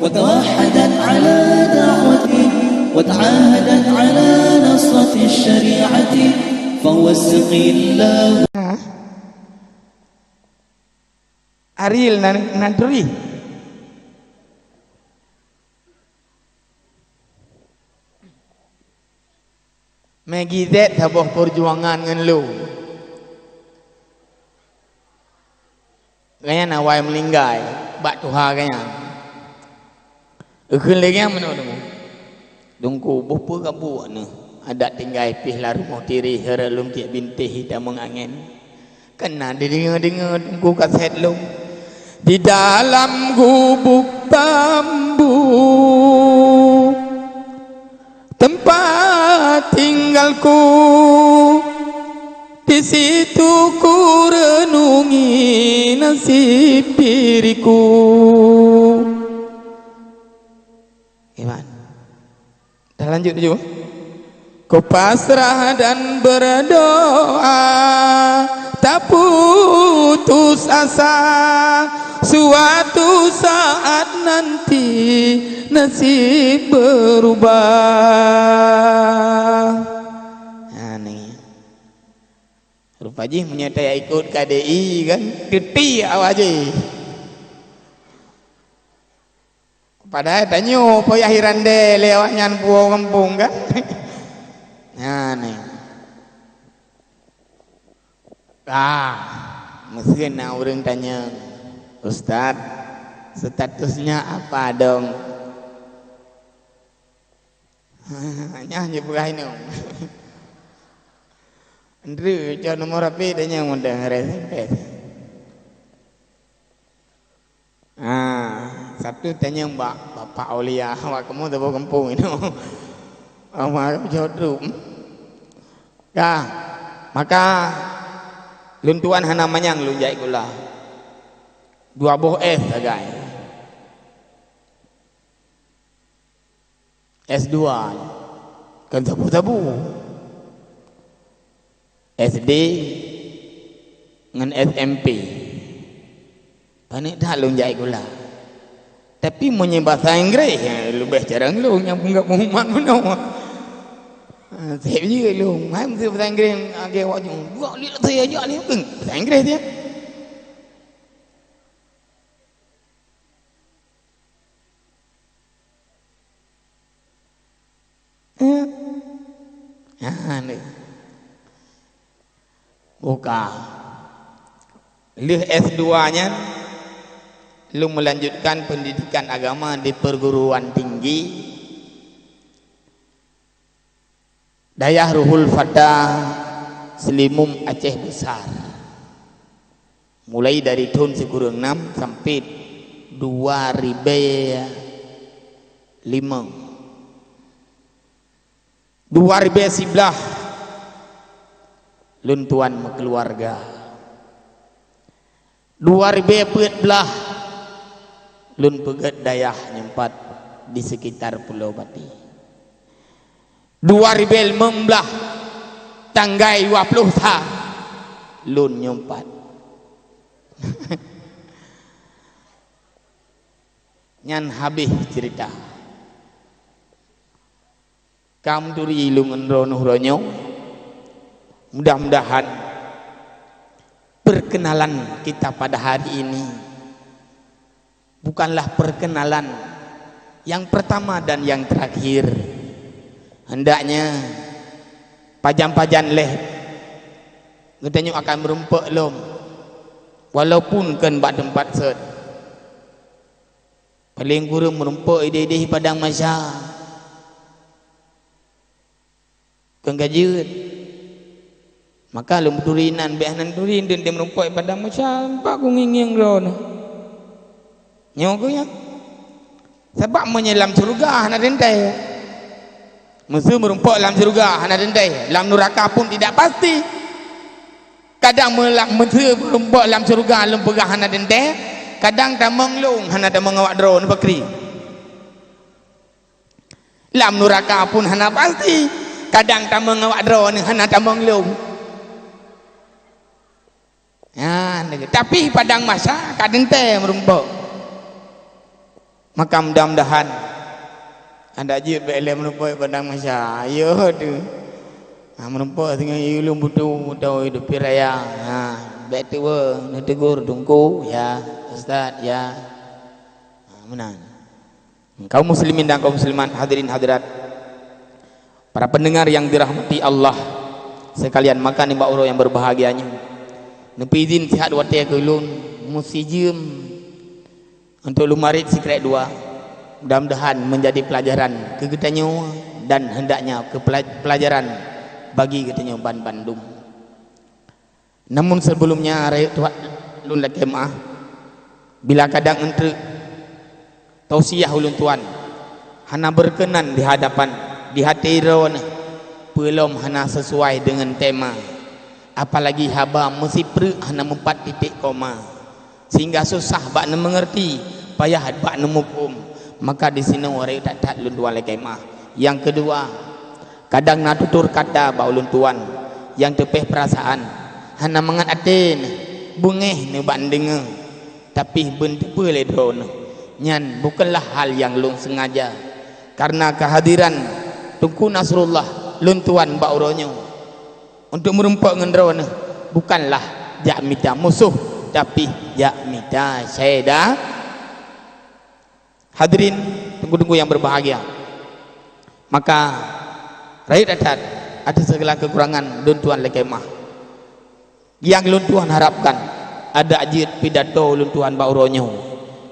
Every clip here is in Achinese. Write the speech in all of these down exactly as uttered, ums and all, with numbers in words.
وتوحدت على دعوته وتعاهدت على نصرة الشريعة فوثق الله. Ariel Nan-, Nanturi. Maggie Z saboh peujuangan ngon lôn. Gobnyan awai meuninggai bak tuha gobnyan. Geukheun lé gobnyan meunoe, Teungku, boh peue ka buet neuh? Adak tinggai pih lam rumoh tireh, hareuem lôn tiek bintéh hitam meungangen. Kana dideungoe-deungoe Teungku kasét lôn. Di dalam gubuk bambu tempat tinggalku, di situ ku renungi nasib diriku. Iman. Dah lanjut dulu. Ku pasrah dan berdoa, tak putus asa. Suatu saat nanti nasib berubah. Ha, ni. Rupa jih meunyoe tajak ikot K D I kan, teuti awak jih. Padahai tanyoe payah irandé lé awaknyan puwoe gampông kan. Nyan nyoe. Ah, meuseuen na ureuëng tanyong, "Ustaz, statusnya apa dong?" Nyan jeuet peugah inong. Ndri, cok nomor H P tanyong mudah S M S. Ah, satu tanyong bak Bapak Aulia, awak kamoe saboh gampông inoe. Awak jaweueb. Ka, maka lôn tuan hana manyang lôn jak sikula. Dua boh S sagai. S dua, kan sabu-sabu. S D ngon S M P. Paneuk that lôn jak sikula. Tapi meunyoe basa Inggréh, ya, leubeh carông lôn nyang peugah mumat meunoe. Ha, seb jih lôn, hai meuseu basa Inggréh lagée awak nyoe. Dua lheueh lagée jak lé, basa Inggréh dia. Eh. Nyan deh. Buka. Lheueh S dua nyan, lôn meulanjutkan peundidikan agama di perguruan tinggi Dayah Ruhul Fata, Seulimum, Aceh Besar. Mulai dari thon sikureueng nam sampai dua ribée lima. Dua ribée siblaih lôn tuan meukeuluwarga. Dua ribée peuet blaih lôn peugét dayah nyoe pat di sekitar Pulo Bati. Dua ribée limong blaih tanggai dua ploh sa lôn nyoe pat. Nyan habéh ceurita. Ka meuturi lôn ngon droeneuh uroe nyoe. Mudah-mudahan perkenalan kita pada hari ini bukanlah perkenalan yang pertama dan yang terakhir. Hendaknya pajan-pajan lé geutanyoe akan meurumpok lom, walaupun kon bak teumpat sot. Paleng kureueng meurumpok idéh-idéh padang mahsyar. Kon ka jeuet. Maka lôn peuturi inan, bék hana turi, deuh meurumpok padang mahsyar, bak ku ngieng-ngieng droeneuh. Nyoe keuh nyan. Sabab meunyoe lam syeuruga hana teuntée. Meuseu meurumpok lam syeuruga hana teuntée, lam nuraka pun tidak pasti. Kadang meula-, meuseu meurumpok lam syeuruga lôn peugah hana teuntée, kadang tamong lôn hana tamong awak droeneuh pakri. Lam nuraka pun hana pasti, kadang tamong awak droeneuh hana tamong lôn. Nyan, tapi padang mahsyar ka teuntée meurumpok. Maka mudah-mudahan ada jeuet bèk lé meurumpok padang mahsyar. Yo tu. Ha, meurumpok singoh yue lôn butu, butu yue dupi raya. Ha, bèk tuwo, neutegur teungku, ya, ustaz, ya. Ha, meunan. Kaum muslimin dan kaum muslimat, hadirin hadirat, para pendengar yang dirahmati Allah sekalian, maka nibak uroe nyang berbahagia nyoe, neupeuidhin sihat watèe keu lôn meusijeuem untuk lôn marit sikrek dua. Mudah-mudahan menjadi pelajaran keu geutanyoe dan hendaknya keu pela-, pelajaran bagi geutanyoe ban-bandum. Namun sebelumnya, rayeuk tuan lôn lakèe meu'ah, bila kadang eunteuk tausiah ulôn tuan hana berkenan di hadapan, di até droeneuh, peue lom hana sesuai deungon tema, apalagi haba meusipreuk hana meupat titik koma, sehingga susah bak neumeungeurti, payah bak neumuphom, maka disinoe rayeuk that-that lôn tuan lakèe meu'ah. Nyang keudua, kadang na tutur kata bak ulôn tuan nyang teupéh peurasaan, hana mangat até neuh, beungéh neuh bak neudeungoe, tapi beuneuteupeu lé droeneuh. Nyan bukanlah hal nyang lôn seungaja. Kareuna keuhadiran Teungku Nasrullah lôn tuan bak uroe nyoe untuk meurumpok ngon droeneuh, bukanlah jak mita musoh, tapi jak mita syèda. Hadirin teungku-teungku nyang berbahagia, maka rayeuk that-that atas segala kekurangan lôn tuan lakèe meu'ah. Nyang lôn tuan harapkan, adak jeuet pidato lôn tuan bak uroe nyoe,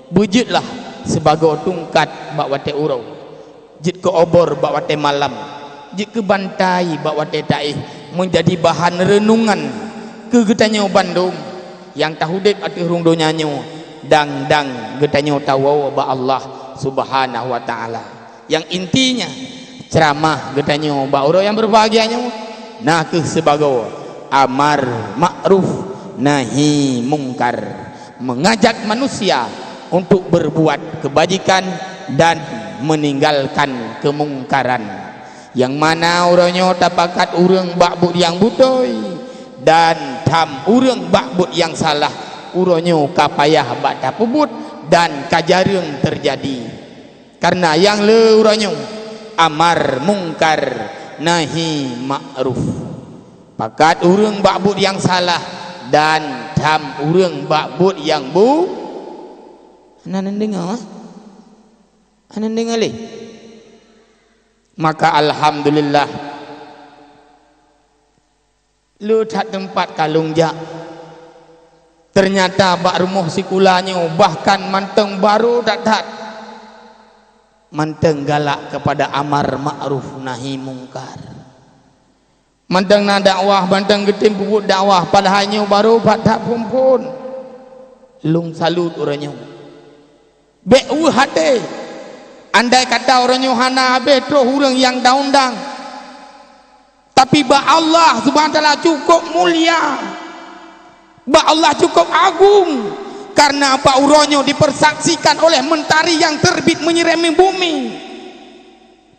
beujeuetlah sibagoe tungkat bak watèe uroe, jeuet keu obor bak watèe malam, jeuet keu bantai bak watèe taéh, meunjadi bahan reunungan keu geutanyoe bandum nyang taudép ateueh rhueng donya nyoe, dang-dang geutanyoe tawoe bak Allah Subhanahu wa Ta'ala. Nyang intinya, ceramah geutanyoe bak uroe nyang berbahagia nyoe na kheueh sibagoe amar ma'ruf nahi mungkar, mengajak manusia untuk berbuat kebajikan dan meninggalkan kemungkaran. Nyang mana uroe nyoe tapakat ureuëng bak buet nyang beutôi dan tham ureuëng bak buet nyang salah, uroe nyoe ka payah bak tapeubuet dan ka jareueng teujadi. Kareuna nyang le uroe nyoe amar mungkar nahi ma'ruf. Pakat ureuëng bak buet nyang salah dan tham ureuëng bak buet nyang bu-, hana neudeungoe, eh? Hana neudeungoe lé? Maka alhamdulillah, le that teumpat ka lôn jak. Teunyata bak rumoh sikula nyoe bahkan mantong barô that-that. Mantong galak keupada amar ma'ruf nahi mungkar. Mantong na dakwah, mantong geutem peubuet dakwah, padahai nyoe barô that-that phon-phon. Lôn salut uroe nyoe. Bék weueh até. Andai kata uroe nyoe hana habéh troh ureuëng nyang ta-undang, tapi bak Allah Subhanahu wa Taala cukup mulia. Bak Allah cukup agung, karena bak uroe nyoe dipersaksikan oleh mentari yang terbit menyirami bumi.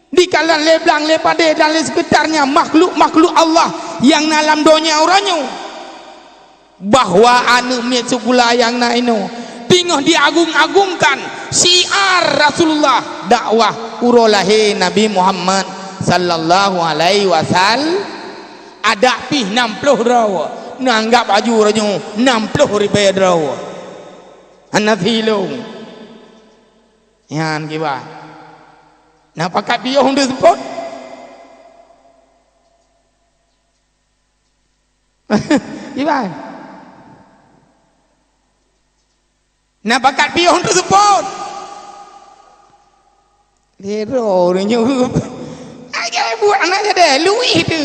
Dikalan lé blang, lé padé dan lé sekitarnya makhluk-makhluk Allah yang na lam donya uroe nyoe, bahwa aneuëk miet sikula nyang na inoe teungoh diagung-agungkan syiar Rasulullah, dakwah uroe lahé Nabi Muhammad sallallahu alaihi wasallam. Adak pih nam ploh droe, neuanggab laju uroe nyoe nam ploh ribèe droe. Hana silong. Nyan kiban. Na pakat piôh untuk seupôt? Kiban. Na pakat piôh untuk seupôt? Lero nyoe. Agai buet aneuk jadeh, luwih tu.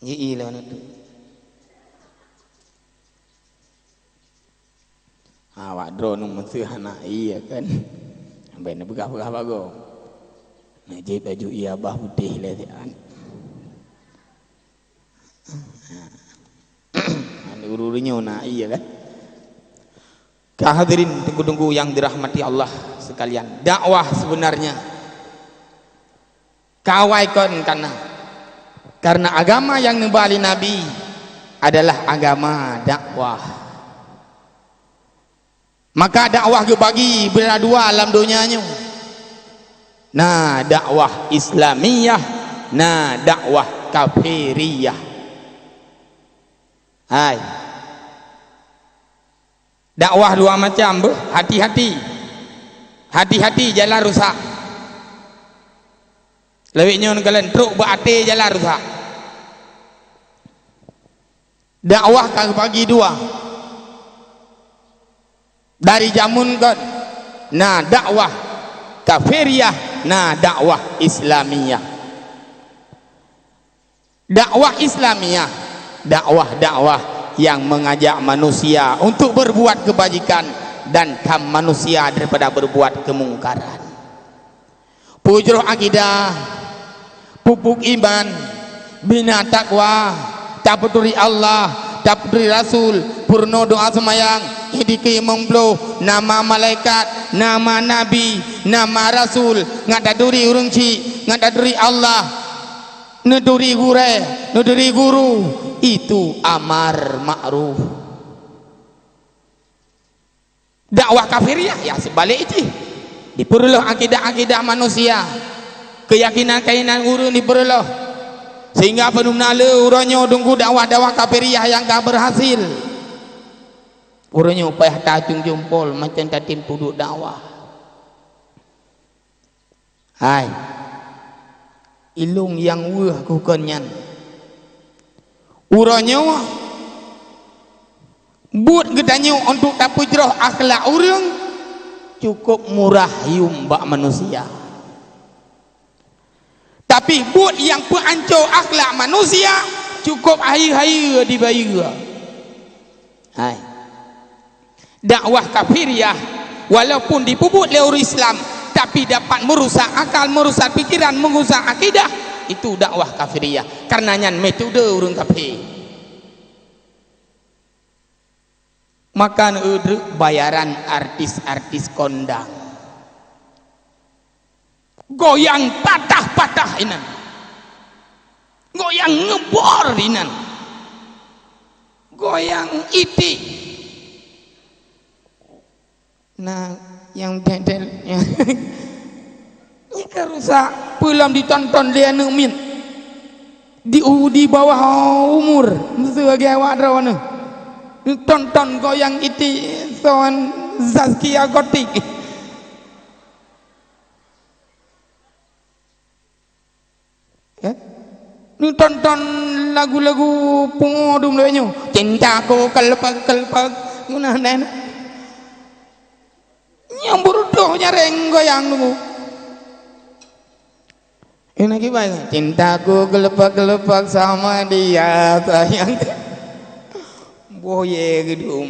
Ji i lôn tu. Awak droeneuh meuseuh hana ie kan. Sampai neupeugah-peugah bagoe. Neujieb baju ie abah putéh lé siat. Ureuëng nyoe na ie kan. Ka hadirin teungku-teungku yang dirahmati Allah sekalian, dakwah sebenarnya kawai kon kana. Karena agama yang neuba lé Nabi adalah agama dakwah. Maka dakwah geubagi beuladua lam donya nyoe. Na dakwah Islamiyah, na dakwah kafiriyah. Hai. Dakwah dua macam beuh, hati-hati. Hati-hati jalan rusak. Lawét nyoe neukalon trok beu até jalan rusak. Dakwah ka bagi dua. Dari jameun kon na dakwah kafiriyah, na dakwah Islamiyah. Dakwah Islamiyah, dakwah-dakwah yang mengajak manusia untuk berbuat kebajikan dan kam manusia daripada berbuat kemungkaran. Peujroh akidah, pupuk iman, bina takwa, tapeuturi Allah, tapeuturi Rasul, peurunoe doa seumayang, idikeue limong ploh, nama malaikat, nama nabi, nama rasul, ngat taturi ureuëng chik, ngat taturi Allah. Neuturi gurée, neuturi guru, itu amar makruf. Dakwah kafiriyah, ya, seubalek jih. Dipeureuloh akidah-akidah manusia, keuyakinan-keuyakinan ureuëng dipeureuloh, sehingga peununa le uroe nyoe teungku dakwah-dakwah kafiriyah nyang ka beurhasil. Uroe nyoe payah tacung jumpol macam tatem peuduek dakwah. Hai, ilong nyang weueh kukon nyan. Uroe nyoe, buet geutanyoe untuk tapeujroh akhlak ureuëng cukôp murah yuem bak manusia. Tapi buet nyang peuancô akhlak manusia cukôp hayeue-hayeue dibayeue. Hai. Dakwah kafiriyah, walaupun dipeubuet lé ureuëng Islam, tapi dapat meurusak akal, meurusak pikiran, meurusak akidah, itu dakwah kafiriyah. Karena nyan metode ureuëng kafé. Maka neueu treuk bayaran artis-artis kondang. Goyang patah-patah inan. Goyang ngeubor inan. Goyang itik. Nah, nyang deh-deh, nyang ka rusak, peue lom ditonton lé aneuëk miet. Di u-, di bawah umur, meuseu lagée awak droeneuh. Tonton goyang itik son Zaskia Gotik. Ya? Neutonton lagu-lagu pungo dum lé nyoe. Cintaku kelepek-kelepek. Guna nyan. Nyang beureudoh nyareng goyang dum. Ini gimana? Cintaku kelepek-kelepek sama dia sayang. Boh ye gedum.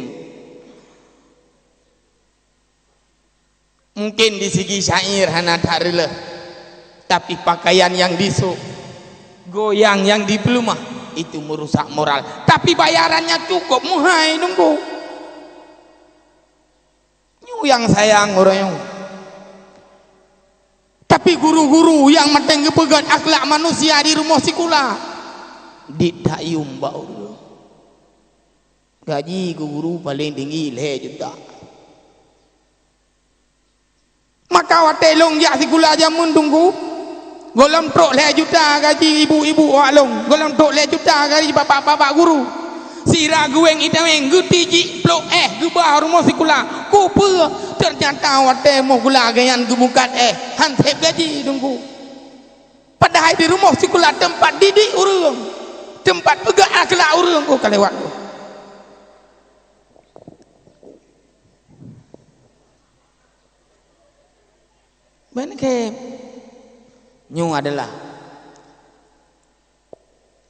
Mungkin di segi syair hana that reuloh, tapi pakaian nyang disôk, goyang nyang dipeuleumah, itu meurusak moral. Tapi bayarannya cukup, meuhai teungku. Nyoe nyang sayang ureuëng nyoe. Tapi guru-guru nyang mantong geupeugét akhlak manusia di rumoh sikula, dit that yuem bak ureuëng. Gaji guru-guru paleng tinggi lhée juta. Maka watée lôn jak sikula jameun teungku, gohlom trok lhée juta gaji ibu-ibu awak lôn, gohlom trok lhée juta gaji bapak-bapak guru. Sira geuwéng itameng geutijik plôk éh geuba rumoh sikula. Kupeue? Teunyata watée moh gula geuyan geumukat éh, han sép gaji teungku. Padahai di rumoh sikula teumpat didik ureuëng, teumpat peugah akhlak ureuëng, oh ka lewat. Ban khe nyoe adalah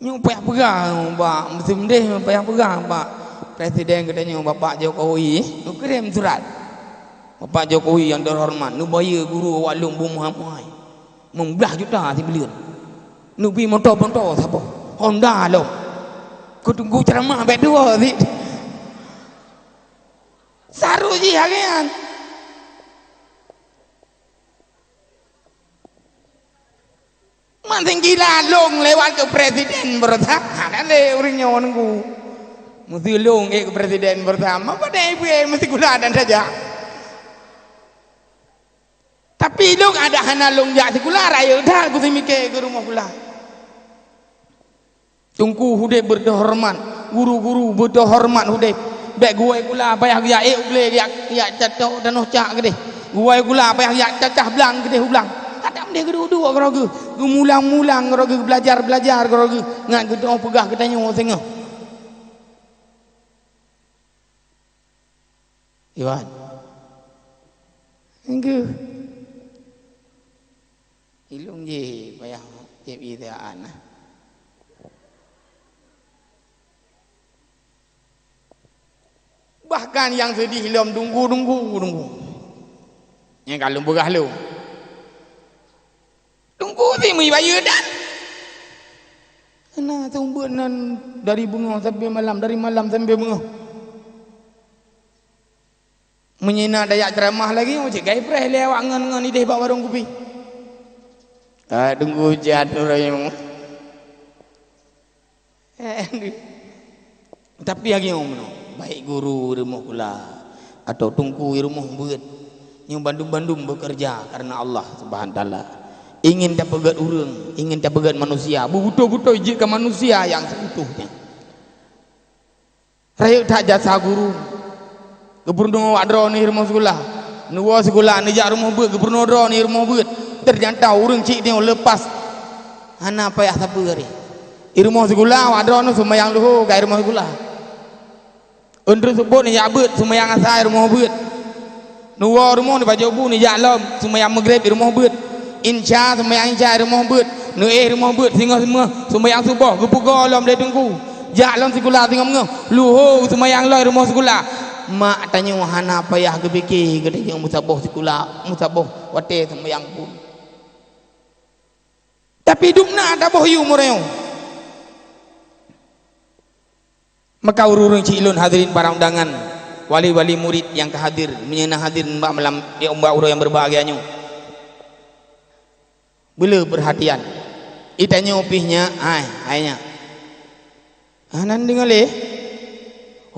nyoe payah peugah bak musim deh, payah peugah bak Presiden geutanyoe Bapak Jokowi, geukirém surat. Bapak Jokowi yang terhormat, neubayeue guru awak lôn beumeuhai-meuhai. Meublah juta sibuleuen. Neubi moto-moto saboh. Honda lom. Kutunggu ceramah bèk dua sit. Saru jih lagèe nyan. Mantong gila lôn lewat keu presiden beureusa. Hana lé ureueng nyoe nunggu. Meuseulông ék keu presiden beureusa. Meupadai ibu meusikula dan saja. Tapi lôn adak hana lôn jak sikula, rayeuk that kuteumike keu rumoh sikula. Teungku udeb beuteuhoreumat, guru-guru beuteuhoreumat udeb. Bék geuwoe sikula payah geujak ék u glé, geujak, geujak catok tanoh cak keudeh. Geuwoe sikula payah geujak cacah blang keudeh u blang. Kadang deh geuduek-duek keudroe geuh, geumulang-mulang keudroe geuh, beulajar-beulajar keudroe geuh, ngat geutanyoe peugah geutanyoe singoh. Iwan. Enggeuh. Ilong jih payah cep idaan nah. Bahkan nyang seudeh lom dunggu-dunggu, dunggu. Nyang ka lôn peugah lôn. Teungku si meubayeue dan na seumeubeuet nan dari beungoh sampai malam, dari malam sampai beungoh. Meunyoe na tajak ceuramah lagi, oh, cit gai preh lé awak ngon, ngon ideh bak warong kupi. Ka teungku jat ureueng nyoe. Eh, tapi lagèe nyoe meunoe, baik guru i rumoh sikula atau teungku i rumoh beuet, nyoe bandum-bandum bekerja karena Allah Subhanahu Wa Taala. Ingin tapeugèt ureueng, ingin tapeugèt manusia, beubeutôi-beutôi jeuet keu manusia nyang seuutuhnya. Rayeuk that jasa guru. Geupeurunoe awak droeneuh i rumoh sikula. Neuwoe sikula, neujak rumoh beuet, geupeurunoe droeneuh i rumoh beuet. Teunyata ureueng chik nyoe lepas. Hana payah sapeue lé. I rumoh sikula, awak droeneuh seumayang luho ka i rumoh sikula. Eunteuk seupôt neujak beuet, seumayang asa i rumoh beuet. Neuwoe rumoh neupajoh bu neujak lom, seumayang Maghrib i rumoh beuet. Insya, seumayang Insya i rumoh beuet. Neuéh rumoh beuet, singoh seumeung, seumayang suboh, geupeugoe lom lé teungku. Jak lom sikula singoh meungoh, luho seumayang lom i rumoh sikula. Mak tanyoe hana payah geupike geutanyoe meusaboh sikula, meusaboh watèe seumayang pun. Tapi dum na taboh yue meurayong. Maka ureueng-ureueng chik lôn hadirin para undangan, wali-wali murid nyang ka hadir, meunyoe na hadir bak malam, ya, bak uroe nyang berbahagia nyoe. Beu le peurhatian. Itanyoe pih nyan, hai, hai nyan. Hana neudeungoe lé.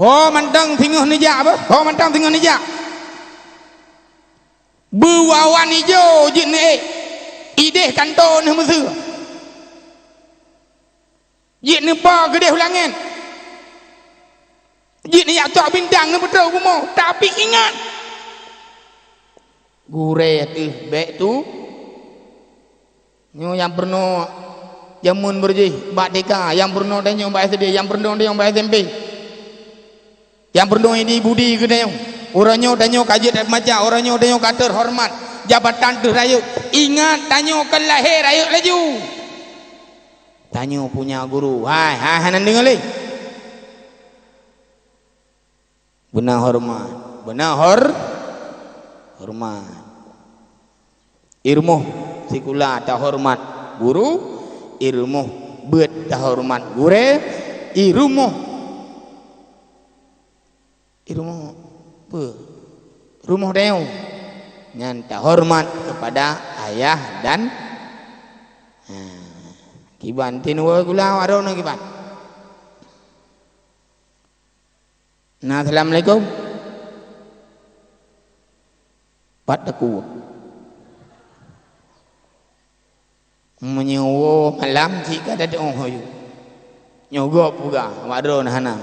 Ho mantong singoh neujak beuh, ho mantong singoh neujak. Beu awan ijo jeuet neuék. Ideh kantô neuh meuseue. Jeuet neupo keudeh u langèt. Jeuet neujak cok bintang neupeutrok bumoe, tapi ingat, gurèe teuh bèk tu. Nyoe nyang peurunoe jameun beurjih bak T K, nyang peurunoe tanyoe bak S D, nyang peurunoe tanyoe bak S M P. Nyang peurunoe ini budi keu tanyoe. Uroe nyoe tanyoe ka jeuet meucah, uroe nyoe tanyoe ka teuhoreumat, jabatan teuh rayeuk. Ingat, tanyoe kon lahé rayeuk laju. Tanyoe punya guru. Hai, hai, hana deungoe lé. Beuna horeumat. Beuna hor-, horeumat. I rumoh sikula tahoreumat guru, i rumoh beuet tahoreumat gurèe, i rumoh I rumoh peue? Rumoh tanyoe. Nyan tahoreumat keupada ayah dan, ha, kiban. Tin woe gula awak droeneuh kiban. Na, assalamualaikum. Pat takue. Meunyoe woe malam cit ka tatu'oh yue. Nyoe gob peugah, awak droeneuh hana.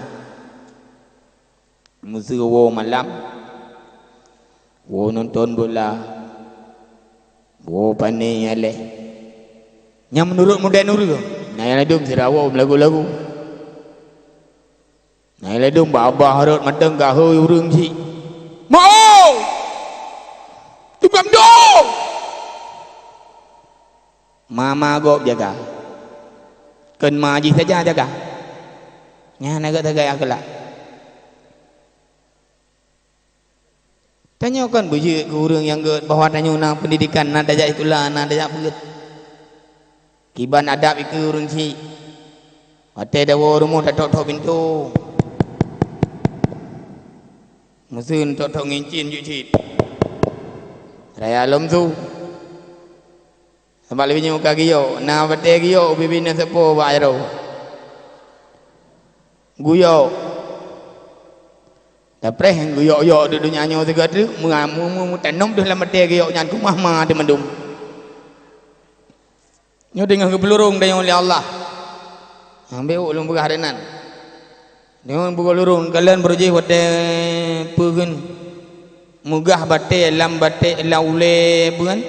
Meuseu woe malam, woe nonton bola, woe pane alèh. Nyan meunurot modern ureueng, na nyang ladôm sira woe meulagu-lagu. Na nyang ladôm babah rot mantong gahôi ureueng cit. Ma'o! Tukang dong! Mama gob jaga. Kon ma jih saja jaga. Nyan agak sagai akhlak. Tanyoe kon beujeuet keu ureueng nyang gèt bahwa tanyoe na peundidikan, na tajak sikula, na tajak beuet. Kiban adab ikeue ureueng chik. Watèe tawoe rumoh tatok-tok pintoe. Meuseu tok-tok ngincin jeuet cit. Raya lom su. Sabab lagèe nyoe ka geuyok, na watèe geuyok ubé-bé na seupôt bak jaroe. Geuyok. Tapreh geuyok-yok di donya nyoe sigoe teuk, meu-, meu-, meu-, meutanam deuh lam até geuyok nyan, keumah ma teuh mandum. Nyoe teungoh geupeulurong tanyoe lé Allah. Ambek ulôn peugah deh nan. Nyoe buka lurong, kalon beurujih watée peue kheun. Meugah batée lam batée lam ulée peue kheun.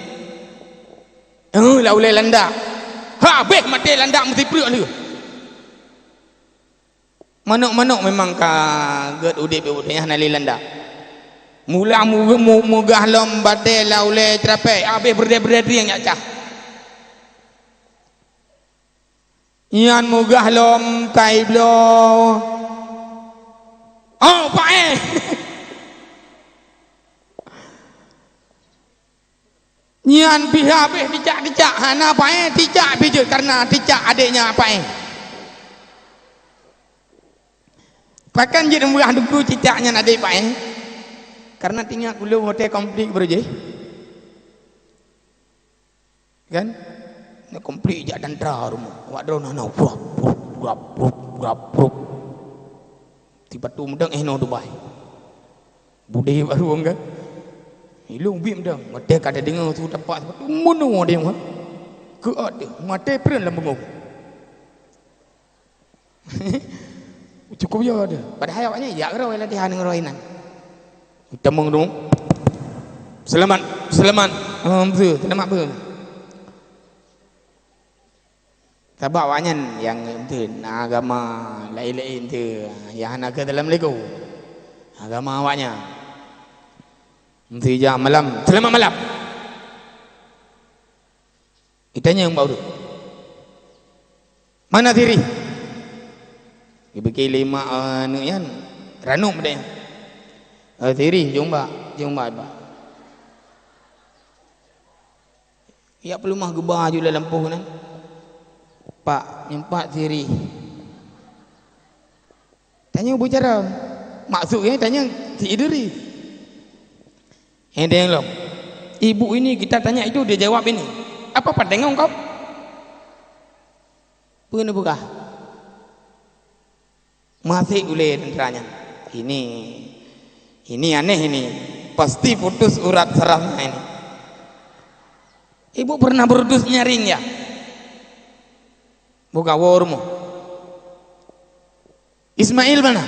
Eh, lam ulée landak. Habéh maté landak meusipreuk lheueh. Manok-manok memang ka gét udeb di buet nyan hana lé landak. Mula mu-, mu-, meugah lom batée lam ulée ceurapée, habéh beurdée-beurdée trieng jak cah. Nyan meugah lom kai bloe. Oh, paéh! Nyan pih habéh cicak-cicak, hana paéh, cicak pih jeuet, kareuna cicak adéknya paéh. Pakon jeuet meugah teungku cicak nyan adék paéh? Kareuna tingat ulôn watée konflik beurujih. Kan? Nyoe konflik jak dantra rumoh. Awak droe hana, brap, brap, brap, brap, brap. Tiba tu meudang, eh, noe Dubai. Budé baru kan? Ilong bit meudang. Watée ka tadeungoe su tapak, tiba tu meunoe deh, ha? Keu ade, maté peureun lam bungong. Cukup yo deh. Padahai awaknyan jak keudroe latihan ngon roh inan. Tamong dong. Seulamat, seulamat. Oh, beutôi, seulamat beutôi. Sabab awaknyan nyang beutôi na agama laén-laén tu, nyang hana keu dalam lego. Agama awaknyan. Beutôi jak malam, seulamat malam. Itanyong bak ureuëng, "Mana Sirih?" Geupike lé mak, eh, aneuk nyan, ranup deh. "Eh, Sirih, jong bak, jong bak, bak." Yak peulumah geuba aju lam lampôh nan. "Pak, nyoe pat Sirih." Tanyoe beucara. Maksud nyan tanyoe si Idris. Hei, tanyong lom. Ibu ini kita tanya itu, dia jawab ini. Apa pandang engkau? Peue neupeugah? Maséh ulée teuntara nyan. Ini, ini aneh ini. Pasti putus urat sarafnya ini. Ibu pernah berutus nyaring ya? Buka wo rumoh. Ismail mana?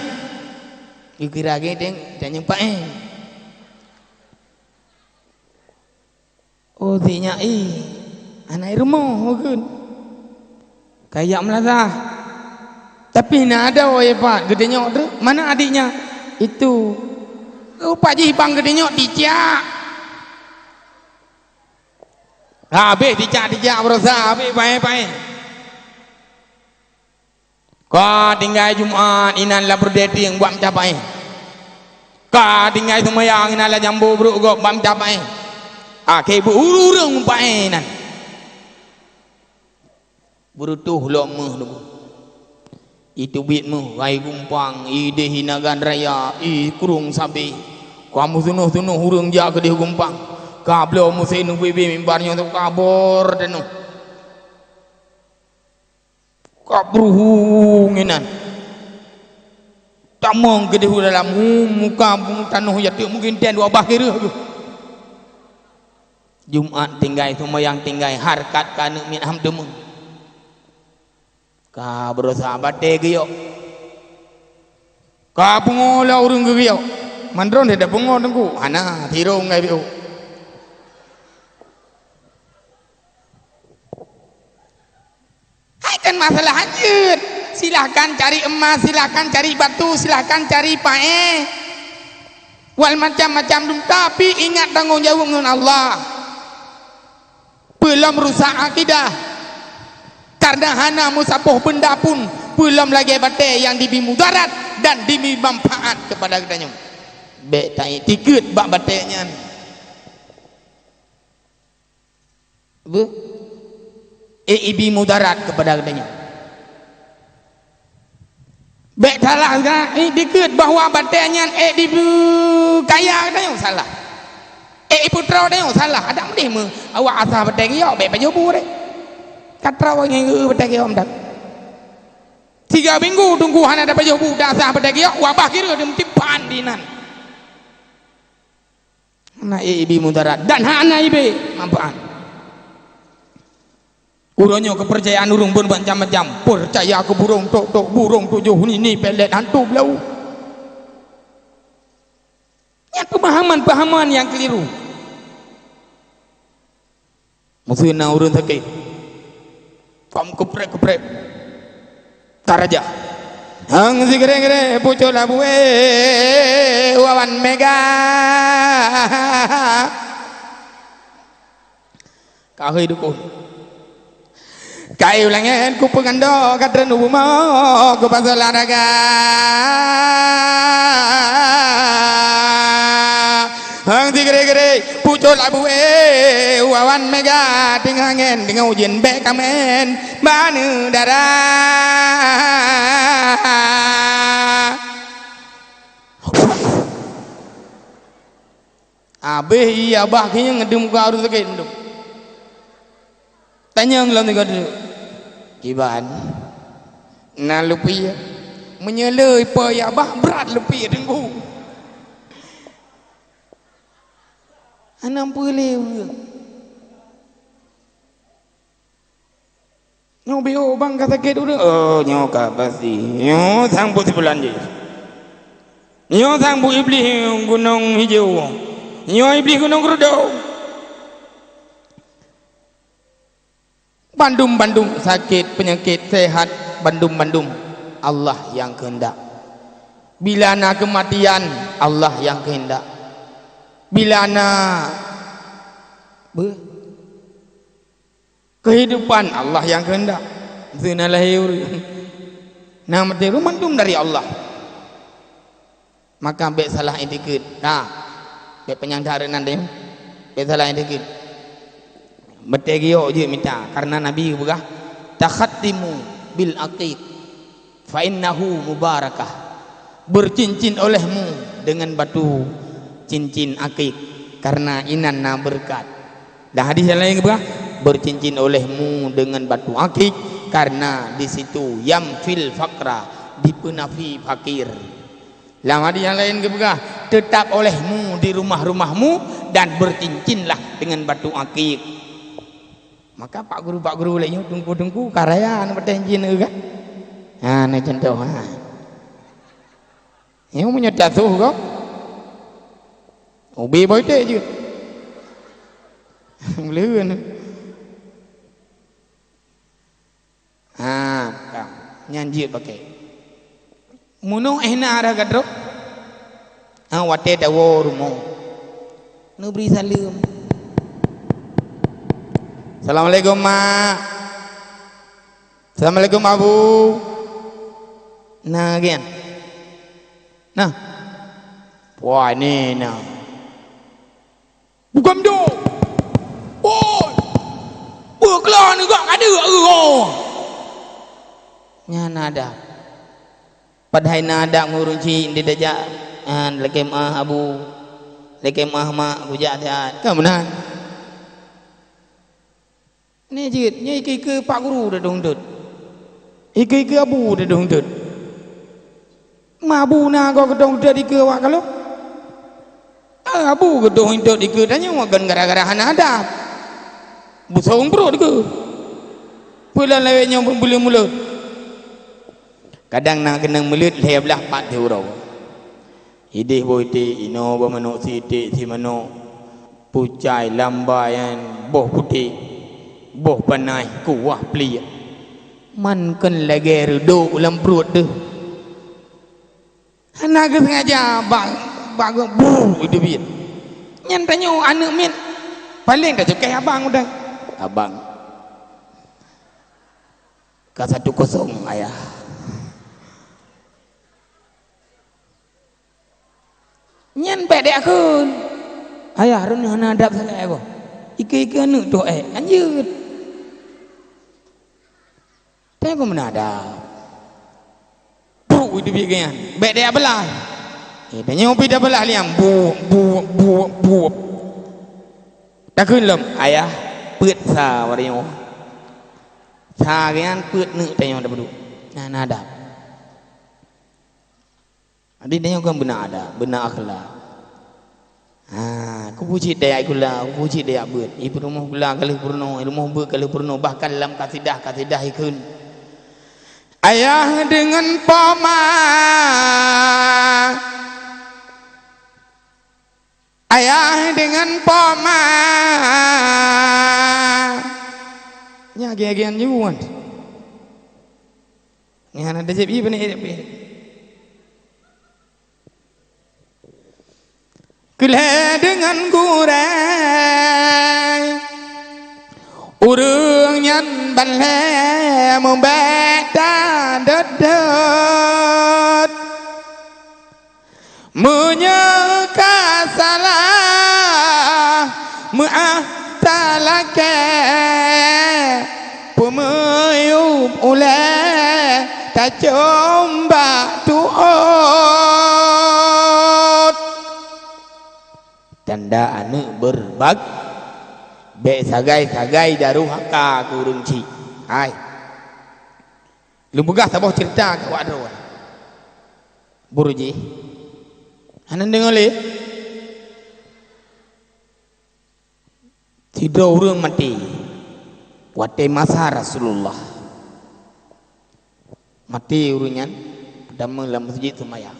Geukira geuh deng, dan nyang paéh. Oh, si nyak i, aneuk rumoh, meukeun. Kayak meulaza. Tapi na ada, oh, hebat, geudenyok tu. Mana adiknya? Itu. Rupa jih bang geudenyok, tijak. Habéh tijak-tijak beurasa, habéh paéh-paéh. Ka tinggai Jumat inan lam peureudée tieng buat meucapai. Ka tinggai seumayang inan lam jambo brok gob buat meucapai. Akhé beu ureuëng mupaéh inan. Beureutôh lom méuh leubu. Iteubiet méuh hai gumpang, ideh inagan raya, i kurong sabé. Ka meuseunoh-seunoh ureuëng jak keudeh gumpang. Ka bloe musém neubiet-biet mimbar nyoe teuka bor tanoh. Ka beuruhu nginan. Tamong keudeh u dalam, hu, muka tanoh yateuk mungkin ten dua bah kireuh geuh. Jumat tinggai, seumayang tinggai, hareukat ka aneuk miet ham teumé. Ka beurosa batée geuyok. Ka pungo lé ureuëng geuyok. Mandron dia pungo teungku. Hana, tirong ngai biu. Hai kan masalah hanjeut. Silahkan cari emas, silahkan cari batu, silahkan cari paéh. Wal macam-macam dum, tapi ingat tanggong jaweueb ngon Allah. Peulom rusak akidah. Karena hana meusapoh benda pun, peulom lagée batée nyang dibi mudarat dan dibi manfaat kepada geutanyoe. Bék taiktikeuet bak batée nyan. Beuh? Eh, ibi mudarat kepada geutanyoe. Bék salah, eh, dikeue bahwa batée nyan, eh, dibeu kaya geutanyoe salah. Eh, iputroe tanyoe salah. Adak meudeh meu awak asah batée geuyok, bék pajoh bu deh. Ka troe ngon geu batée geuyok meudak. Tiga minggu teungku hana tapajoh bu, dasah beudagiok, wabah kira dimeutimpan dinan. Hana ibi mudarat dan hana ibi manfaat. Uroe nyoe keupeurcayaan ureuëng beuet macam-macam. Peucaya keu burông tok-tok, burông tujoh nini, pelet, hantu beulau. Nyan peumahaman-peumahaman nyang keuliru. Meuseu na ureuëng sakét, kom keuprek-keuprek, ka raja. Hang sigreng-greng pucok labu, eh, wawan mega. Ka hôi dukon. Kayu langét kupeugando, ka treun u bumoe kupasoe laraga. Hang sigreng-greng pucok labu, eh, wawan mega, teungoh angén, teungoh ujeuen, bék kamen baneue dara. Abéh ié abah keu nyang ngeudeueng muka ureuëng sakét mandum. Tanyong lom sigoe duek. Kiban. Na leupie. Meunyoe le ipo ié abah brat leupie teungku. Anang peue lé ureuëng. Nyoe B O bang ka sakét ureuëng. Oh, nyoe ka pasti. Nyoe sang buet sibulan jih. Nyoe sang buet iblih gunong hijau. Nyoe iblih gunong keudroe. Bandum-bandum sakét, peunyakét, sehat, bandum-bandum Allah nyang keuheundak. Bila na keumatian, Allah nyang keuheundak. Bila na beu- Keuhidupan Allah nyang keuheundak. Meuseu na lahé ureuëng, na maté ureuëng, mandum dari Allah. Maka bék salah itikeuet. Nah, bék panyang that nan deh. Bék salah itikeuet. Beutôi giyok jeuet mita, karena Nabi geupeugah, "Takhattimu bil aqiq." "Fa innahu mubarakah." Bercincin olehmu dengan batu cincin akik, karena inan na beureukat. Dan hadis nyang laén geupeugah, "Bercincin olehmu dengan batu akik, karena di situ yamfil faqra, dipeunafi fakir." Lam hadis nyang laén geupeugah, "Tetap olehmu di rumah-rumahmu dan bercincinlah dengan batu akik." Maka pak guru-pak guru lé nyoe teungku-teungku ka raya aneuk batèe jih neu kan? Ha, na contoh, ha. Nyoe meunyoe tasoh gob, ubé boh iték jeuet. Meuleuheuen. Ha, ka. Nyan jeuet pakai. Meunoe éh na rhah gadroe? Ha, watèe tawoe rumoh. Neubri saleuem. "Assalamualaikum, Mak." "Assalamualaikum, Abu." Na, gian. Nah. Wah, ni na. Bukan meudo. Oi. Peue keulah neugak ka deuk, eh, oh. Nyan na adab. Padahai na adab ngon ureueng chik, di tajak, ah, lakèe meu'ah abu, lakèe meu'ah mak, kujak siat. Kan meunan? Nyoe jeuet, nyoe ikeue-ikeue pak guru tadong dot. Ikeue-ikeue abu tadong dot. Ma abu na goe geudong dot ikeue awak ka lôn? Ah, abu geudong dot ikeue tanyoe kon gara-gara hana adab. Busong pruet ikeue. Peue lom lawét nyoe buleuen mulod. Kadang na keunong mulod lhèe blah pat siuroe. Idéh boh iték, inoe boh manok, si iték, si manok, pucai, lambai, nyan boh putéh, boh panaih, kuah pliek. Man kon lagèe reudok lam pruet deuh. Hana geusengaja bak, bak geuh, bu, iteubiet. Nyan tanyoe aneuk miet, paleng tacukèh abang udah. Abang. Ka satu kosong, ayah. Nyan bèk deh akheun. Ayah, droeneuh hana adab sangat, eh, boh. Ikeue-ikeue aneuk toh, eh, anjeut. Tanyoe kon meunan adab. Puk, itu biet nyan. Bèk deh ablah. Eh, tanyoe pih tablah liang. Buk, buk, buk, buk. Takheun lom, ayah, peuet sa waréh nyoe. Sa nyan peuet neuk tanyoe tapeuduek. Nyan na adab. Jadi, nyoe kan beuna adab, beuna akhlak. Ha, kupuji dayah gula, kupuji dayah beuet. Ibu rumoh gula ka lheueh peurunoe, rumoh beuet ka lheueh peurunoe, bahkan lam kasidah-kasidah ikheun, "Ayah deungon poma, ayah deungon poma." Nya agen-agen juan. Nyan ada jeb ibu ni. Keu lhèe deungon gurèe, ureueng nyan ban lhèe meubèk tadot-dot. Meunyoe ka salah, meu'ah talakèe, peumeuyueb ulèe tacom bak tuôt. Tanda aneuk beurbag-, bèk sagai-sagai durhaka keu ureueng chik. Hai. Lôn peugah saboh ceurita keu awak droe. Buru jih. Hana deungoe lé? Sidroe ureueng maté watèe masa Rasulullah. Maté ureueng nyan, damé lam meuseujid seumayang.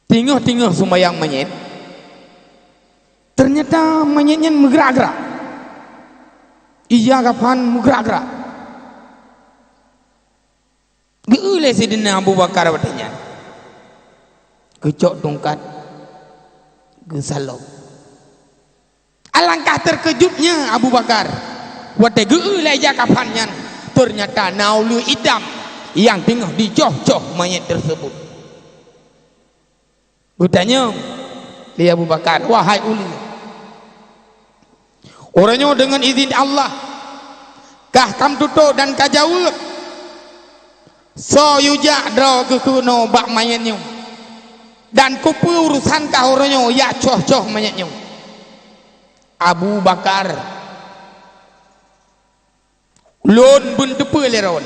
Teungoh-teungoh seumayang manyét, teunyata manyét nyan meugrak-grak. Ija kafan meugrak-grak. Geu-eu lé Sidina Abu Bakar watèe nyan. Geucok tungkat, geusalok. Alangkah teukeujutnya Abu Bakar watèe geu-eu lé ija kafan nyan, teunyata na uleue itam nyang teungoh jicoh-coh manyét teuseubut. Geutanyong lé Abu Bakar, "Wahai uleue, uroe nyoe deungon idhin Allah, kah kam tutoe dan ka jaweueb, soe yue jak droe keuh keunoe bak manyét nyoe? Dan keupeue urosan kah uroe nyoe jak coh-coh manyét nyoe?" Abu Bakar, "Lôn beuteupeue lé droe,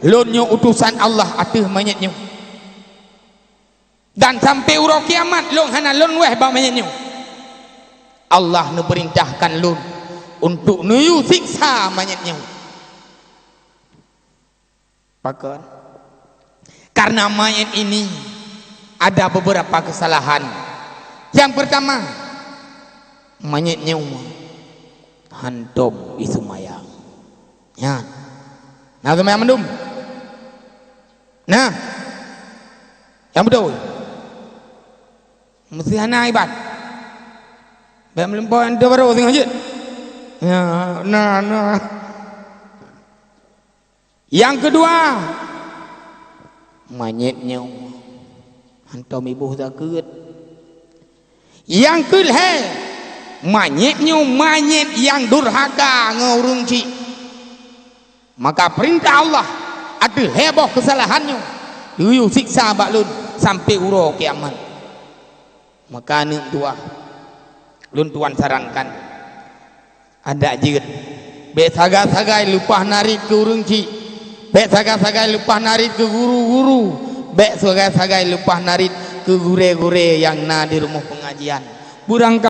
lôn nyoe utosan Allah ateueh manyét nyoe. Dan sampoe uroe kiamat lôn hana lôn wéh bak manyét nyoe. Allah neupeurintahkan lôn untuk neuyue siksa manyét nyoe." Pakon? Karena manyét ini ada beberapa kesalahan. Yang pertama, manyét nyoe hantom jiseumayang. Nyan. Na seumayang mandum? Nah. Nyang beutôi. Meuseuti hana iban. Bèk meulimpôh nyang dua baroe singoh jeuet. Ya, nah, nah. Nyang keudua, manyét nyoe hantom iboh zakeuet. Nyang keulhèe, manyét nyoe manyét nyang durhaka ngon ureueng chik. Maka peurintah Allah ateueh lhèe boh keusalahan nyoe, geuyue siksa bak lôn sampoe uroe kiamat. Maka aneuk tuha, lôn tuan sarankan, adak jeuet, bèk sagai-sagai leupah narit keu ureueng chik, bèk sagai-sagai leupah narit keu guru-guru, bèk sagai-sagai leupah narit keu gurèe-gurèe nyang na di rumoh peungajian. Beurangka-